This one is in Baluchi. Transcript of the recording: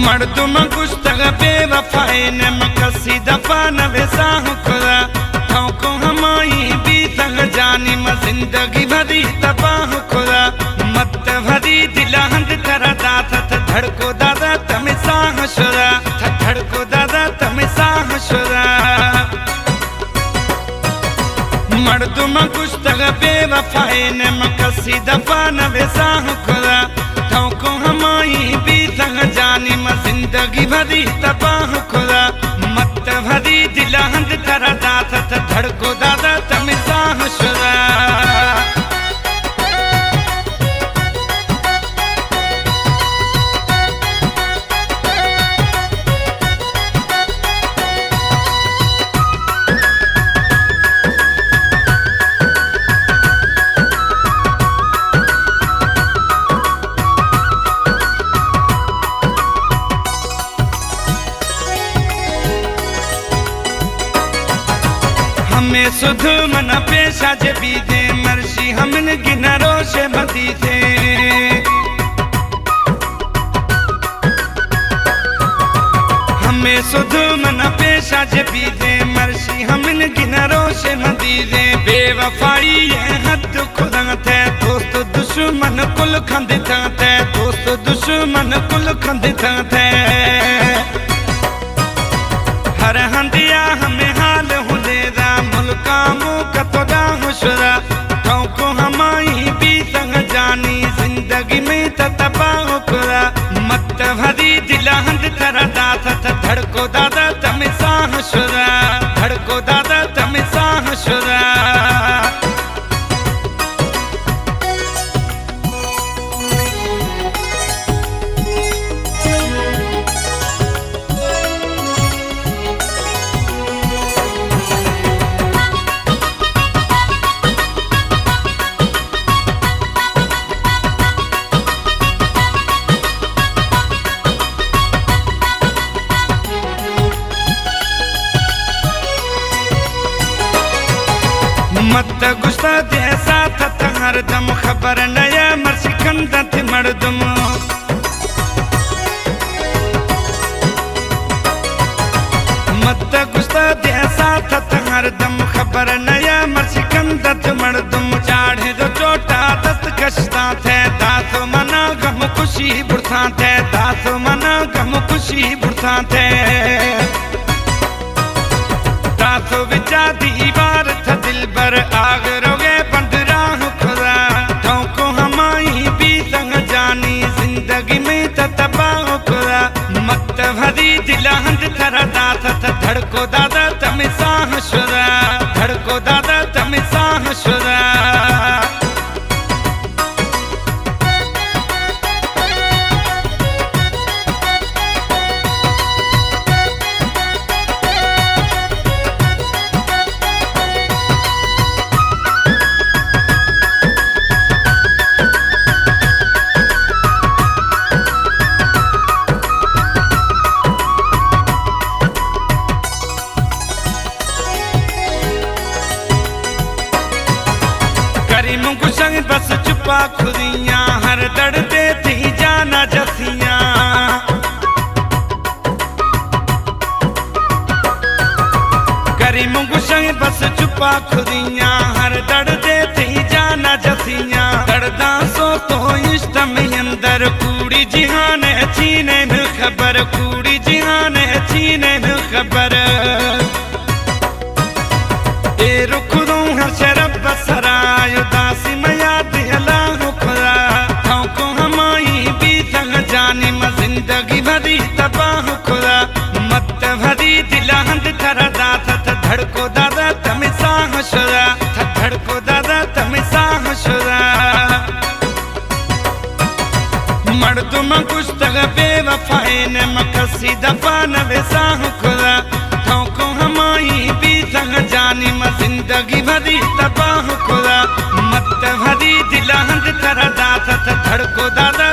مردم گوشتگ بے وفائے نم کسی دفا نویساں خدا، تو کو ہمائی بیتگ جانی ما زندگی بھری تباہ خدا، مت بھری دل ہند ترا داتت دھڑکو دادا تمساں شدا، دھڑکو دادا تمساں شدا۔ مردم گوشتگ بے وفائے نم کسی دفا نویساں خدا، تو کو ہمائی بیتگ جانی ما زندگی بھری تباہ خدا، مت بھری دل ہند ترا داتت دھڑکو دادا تمساں شدا۔ ہمے سدھ من پیشا جے بیدے مرشی ہمن گن روش مدیدے۔ ہمے سدھ من پیشا جے بیدے مرشی ہمن گن روش مدیدے۔ بے وفائی حد خدا تے دوست دشمن کل کھندتا تے، دوست دشمن کل کھندتا تے۔ ہر ہندیا ہمے حال ہلیرا، ملکا موکا تو دا ہوشرا، تو کو ہمائی بیتگ جانی زندگی میں تا تباہ کرا، مت بھری دل ہند ترا داتت دھڑکو دادا تمساں شدا، دھڑکو دادا تمساں شدا۔ مت گشتہ دے ساتھ تہ ہر دم، خبر نیا مرشی کندت مردم۔ مت گشتہ دے ساتھ تہ ہر دم، خبر نیا مرشی کندت مردم۔ چاڑھے دو چوٹا دست کشتا تھے، داسو منا غم خوشی برساں تھے، داسو منا غم خوشی برساں تھے۔ تاسو وچا دیوار تھا دلبر، آگ روگے بند راہ خدا۔ تو کو ہمائی بیتگ جانی زندگی میں تا تباہ خدا۔ مت بھری دل ہند ترا داتت دھڑکو دادا تمساں شدا، دھڑکو دادا تمساں شدا۔ کریم گشنگ بس چپا کھدیاں، ہر دڑدے تھی جانا جسیاں۔ کریم گشنگ بس چپا کھدیاں، ہر دڑدے تھی جانا جسیاں۔ دڑداں سو تو اشتم اندر، کوڑی جہان چینن خبر، کوڑی جہان چینن خبر۔ اے رکھ دوں ہر شرب بسرا، اداسی میاد اللہ خدا۔ تو کو ہمائی بیتگ جانی ما زندگی بھری تباہ خدا۔ مت بھری دل ہند ترا داتت دھڑکو دادا تمساں شدا، دھڑکو دادا تمساں شدا۔ مردم گشتگ بے وفائے نم کسی دفا نویساں خدا۔ تو کو ہمائی بیتگ جانی ما زندگی بھری تباہ خدا۔ مت بھری دل ہند ترا داتت دھڑکو دادا